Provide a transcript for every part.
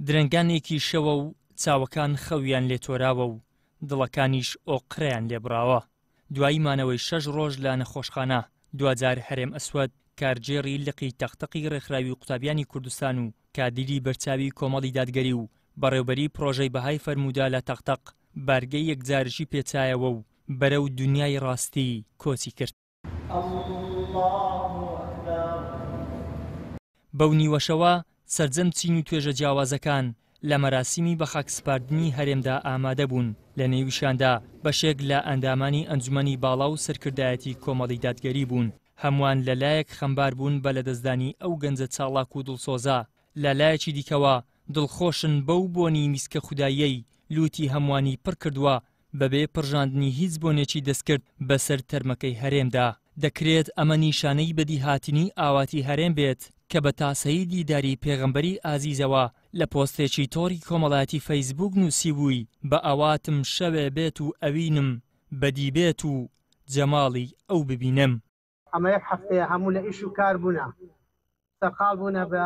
درەنگانێکی شەوە و چاوەکان خەویان لێ تۆراوە و دڵەکانیش ئۆقرەیان لێ بڕاوە. دوای مانەوەی شەش ڕۆژ لە نەخۆشخانە، دواجار هەرێم ئەسوەد، کارگێڕی لقی تەقتەقی ڕێکخراوی قوتابیانی کوردستان و کادیری بەرچاوی کۆمەڵی دادگەری و بەڕێوبەری پڕۆژەی بەهای فەرموودە لە تەقتەق، بارگەی یەکجارەکی پێچایەوە و بەرەو دونیای ڕاستی کۆچی کرد. بەو نیوەشەوە سەرجەم چین و توێژە جیاوازەکان لە مەراسیمی بەخاکسپاردنی هەرێمدا ئامادەبوون، لە نێویشیاندا بەشێک لە ئەندامانی ئەنجومەنی باڵا و سەرکردایەتی کۆمەڵی دادگەری بوون، هەمووان لە لایەک خەمبار بوون بە لەدەستدانی ئەو گەنجە چاڵاک و دڵسۆزە، لە لایەکی دیکەوە دڵخۆشن بەو بۆنی میسکە خوداییەی لوتی هەمووانی پڕکردووە بەبێ پڕژاندنی هیچ بۆنێکی دەستکرد بەسەر تەرمەکەی هەرێمدا. دەکرێت ئەمە نیشانەی بەدیهاتنی ئاواتی هەرێم بێت کە بە تاسەی دیداری پێغەمبەری ئازیزەوە لە پۆستێکی تۆڕی کۆمەڵایەتی فەیسبووک نووسیبووی بە ئاواتم شەوێ بێت و ئەوینم بەدیبێت و جەماڵی ئەو ببینم. ئەمە یەک هەفتەیە هەموو لە ئیش و کار بوونە سەرقاڵ بوونە بە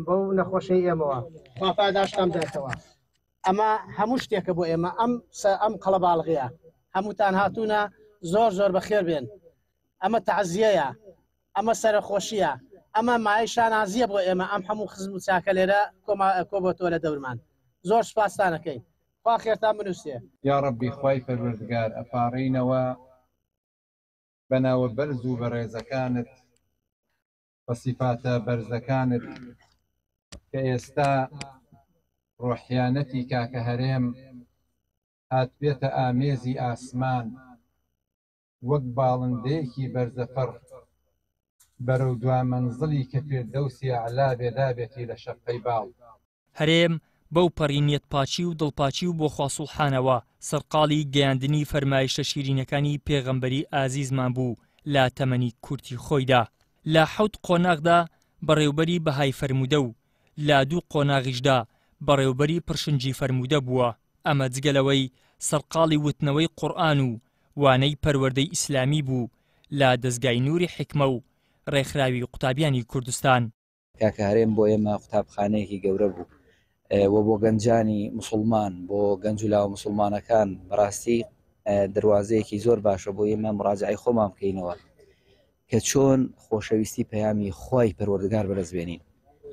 بەو نەخۆشەی ئێمەوە خوا پاداشتان بداتەوە ئەمە هەموو شتێکە بۆ ئێمە ئەم ئەم قەڵەباڵغیە هەمووتان هاتوونە زۆر زۆر بەخێر بێن ئەمە تعزیەیە ئەمە سەرخۆشیە ئەمە مای شانازیە بۆ ئێمە ئەم هەموو خزم و چاکە لێرە کۆما کۆبۆتەوە لە دەورمان زۆر سپاستانەکەین خوا خێرتان بنووسێ. یاڕەبی خوای پەروەردگار ئەپاڕێینەوە بە ناوە بەرز و بەڕێزەکانت، بە سیفاتە بەرزەکانت کە ئێستا ڕۆحیانەتی کاکە هەرێم هاتبێتە ئامێزی ئاسمان وەک باڵندەیەکی بەرزەفڕ بەرەو دوا مەنزڵی کە فیردەوسی ئەعلا بێ دابێتی لە شەپقەی باڵ. هەرێم بەو پەڕی نیەتپاکی و دڵپاکی و بۆ خوا سوڵحانەوە سەرقاڵی گەیاندنی فەرمایشتە شیرینەکانی پێغەمبەری ئازیزمان بوو لە تەمەنی کورتی خۆیدا لە حەوت قۆناغدا بەڕێوبەری بەهای فەرموودە و لە دوو قۆناغیشدا بەڕێوبەری پرشنگی فەرموودە بووە ئەمە جگە لەوەی سەرقاڵی وتنەوەی قورئان و وانەی پەروەردەی ئیسلامی بوو لە دەزگای نوری حیکمە و ڕێکخراوی قوتابیانی کوردستان. کاکە هەرێم بۆ ئێمە قوتابخانەیەکی گەورە بوو و بۆ گەنجانی مسلمان بۆ گەنج و لاوە مسلمانەکان بەڕاستی دەواازەیەکی زۆر باشە بۆ ئێمە مراجعی خۆمان بکەینەوە کە چۆن خۆشەویستی پەیامی خوای پەروەردگار بەدەست بێنین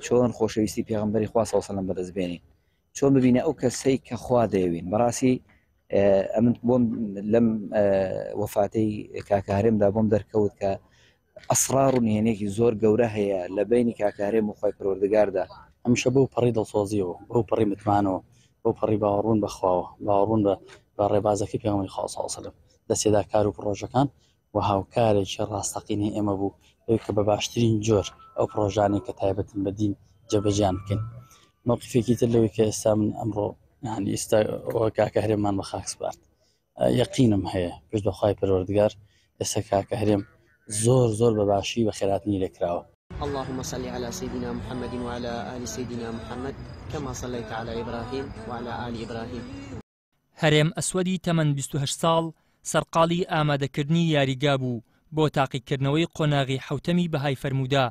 چۆن خۆشەویستی پێغمبەری خوا سەوسەلم بەدەست بێنین چۆن ببینە ئەو کەسەی کە خوا دەیەوین بەڕاستی ئەمن بۆم لەم وەفاتەی کاکە هەرێمدا بۆم دەرکەوت کە ئەسڕار و نهێنێکی زۆر گەورە هەیە لە بینی کاکە هەرێم و خوای پەروەردگاردا. هەمیشە بەو پەڕی دڵسۆزیەوە، بەو پەڕی متمانەوە، بەو پەڕی باوەڕبوون بە خواوە، باوەڕبوون بە بە ڕێبازەکەی پێغەمبەری خوا صلی اللە علیە وسلم دەستیدا کار و پڕۆژەکان و هاوکارێکی ڕاستەقینەی ئێمە بوو لەوەی کە بە باشترین جۆر ئەو پڕۆژانەی کە تایبەتن بە دین جێبەجێیان بکەین. مەوقفێکی تر لەوەی کە ئێستا من ئەمڕۆ یانی ئێستا کاکە هەرێممان بە خاک سپارد یەقینم هەیە پشت بە خوای پەروەردگار ئێستا کاکە هەرێم زۆر زۆر بە باشی بە خێراتنی لێکراوە. اللهم صل علی سیدنا محمد وعلی آل سیدنا محمد کما صلیت علی ابراهیم وعلی آل ابراهیم. هەرێم ئەسوەدی تەمەن 28 ساڵ سەرقاڵی ئامادەکردنی یاریگا بوو بۆ تاقیکردنەوەی قۆناغی حەوتەمی بەهای فەرموودە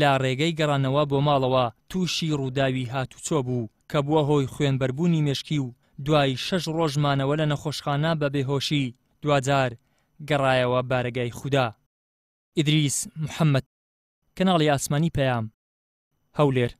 لە ڕێگەی گەڕانەوە بۆ ماڵەوە تووشی ڕووداوی هاتوچۆ بوو کە بووە هۆی خوێنبەربوونی مێشکی و دوای شەش ڕۆژ مانەوە لە نەخۆشخانە بە بێهۆشی دواجار گەڕایەوە بارەگای خودا. ئیدریس محەمەد، کەناڵی ئاسمانی پەیام، هەولێر.